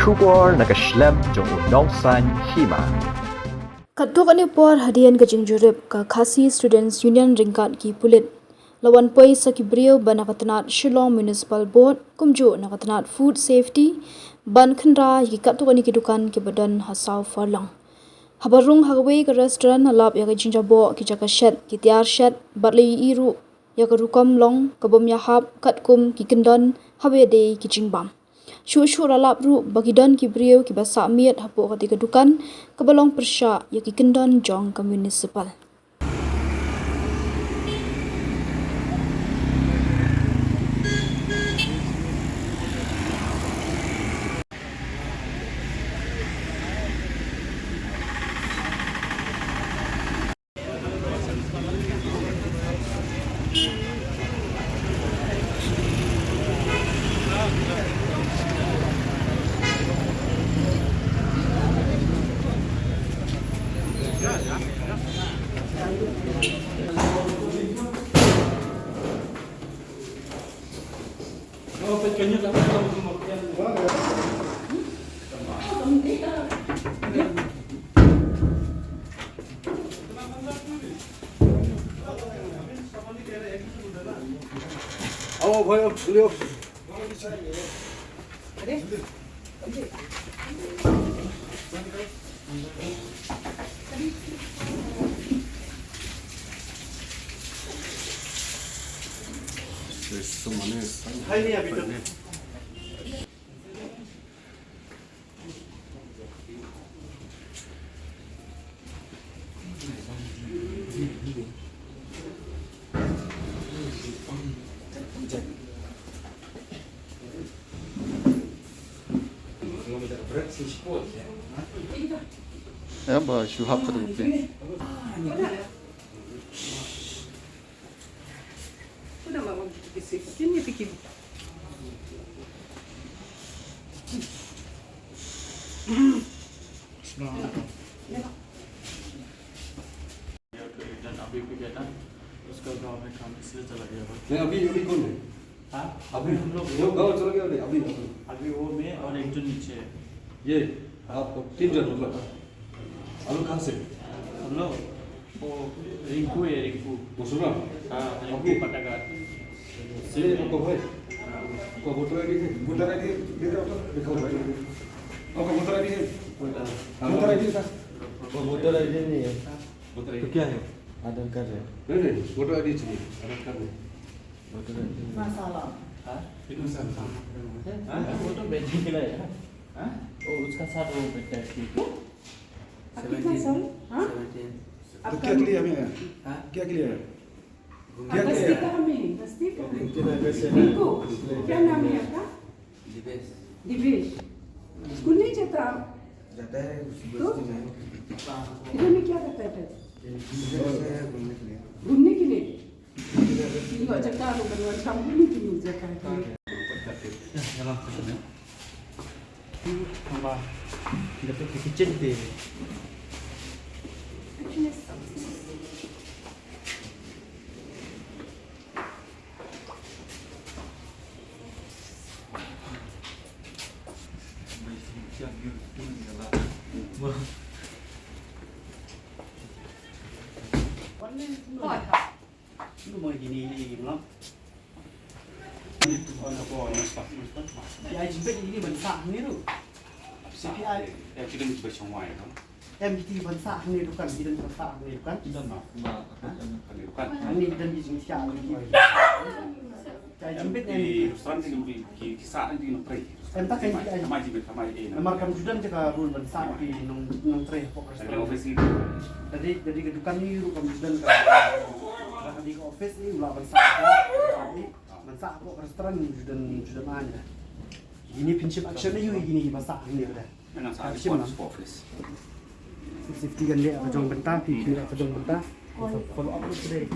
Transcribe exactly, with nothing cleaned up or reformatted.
Khubor na ka shlem jong u Nongsaiñ Hima. Katto katne por hadien ka jingjurip ka Khasi Students Union ryngkat ki pulit la wan poi sa ki briew ba na ka tnat Shillong Municipal Board kumjuh na ka tnat Food Safety ban khynra ïa ki katto katne ki dukan kiba don ha South Furlong. Haba rung ha kawei ka restaurant la lap ïa ka jingjaboh ki jaka shet, ki tiar shet bad la ïohi ruh ïa ka rukom long ka bym ïahap katkum ki kyndon haba ïadei ki jingbam. Shuh shuh la lap ruh ba ki don ki briew kiba sah miet hapoh kata ka dukan kaba long pyrshah ïa ki kyndon jong ka municipal. आओ भाई, आओ, चलिए। Ja, aber ich hab vergessen. अभी भी गया था, उसका गांव में काम इसलिए चला गया वो। नहीं, अभी, अभी कौन है? हाँ? अभी? हम लोग वो गांव चला गया नहीं? अभी, अभी। अभी वो मैं और एक जन नीचे है। ये? आप तीन जन मतलब? हम लोग कहाँ से? हम लोग, वो रिंकू है, रिंकू। मुसलमान? हाँ, रिंकू अभी? पटाघाट। ये आपका भाई? आपका वोटर आईडी है? वोटर आईडी दिखाओ। दिखाओ भाई। आपका वोटर आईडी है? हाँ। वोटर आईडी का? वो वोटर आईडी नहीं है। वोटर तो आईडी। क्या है? आधार कार्ड है। नहीं, नहीं, वोटर आईडी चाहिए, आधार कार्ड नहीं। वोटर आईडी। कितना साल आप? हाँ? कितना साल? हाँ? वो तो बैठने के लिए है। हाँ? वो उसका साथ वो बैठता है, ठीक है। आप कितना सेवनटीन। साल? हाँ? सेवनटीन। आप तो क्या के लिए हमें आया? हाँ? क्या के लिए आया? घूमने के लिए। आप बस्ती कहाँ में है? बस्ती कहाँ में? रिंकू। रिंकू। क्या नाम है आपका? दिवेश। दिवेश। स्कूल नहीं जाता आप? जाता है उस तो? बस्ती में। इधर में क्या करता है फिर? इधर से है घूमने के लिए। घूमने के लिए? Ni ka jaka ruh ban wan shong ni ki jaka ki. Ba da ka kitchen te. Oi, ha. Lu mo gini ni gini lo. Oi, na ko, na spa, na spa. Ya, jimbet ini ban sah ni lu. Siapa ya? Ya, kita ni sebagai semua ya, kan? Em, kita ban sah ni dukan, kita ban sah ni dukan. Kita mah, mah, kan ni dukan. Ini dan di sini siapa ni? Ka jimbit ne. Ki restaurant ki, ki, ki sah ki nongtrei. Em, ta ka, ki, ki, namar kam ju don jaka rule ban sah ki nong, nongtrei hapoh ka restaurant. Office ki. Dei, dei ka dukan ni ruh kam ju don ka. Ka dei ka office ni, u lah ban sah ka, ban sah hapoh ka restaurant ju don, ju don aiñ. Kine pynshim action ïa kine kiba sah hangne. Nga sah report sha office. Food safety kan leh ka jong bynta, phi phi leh ka jong bynta. Follow up today.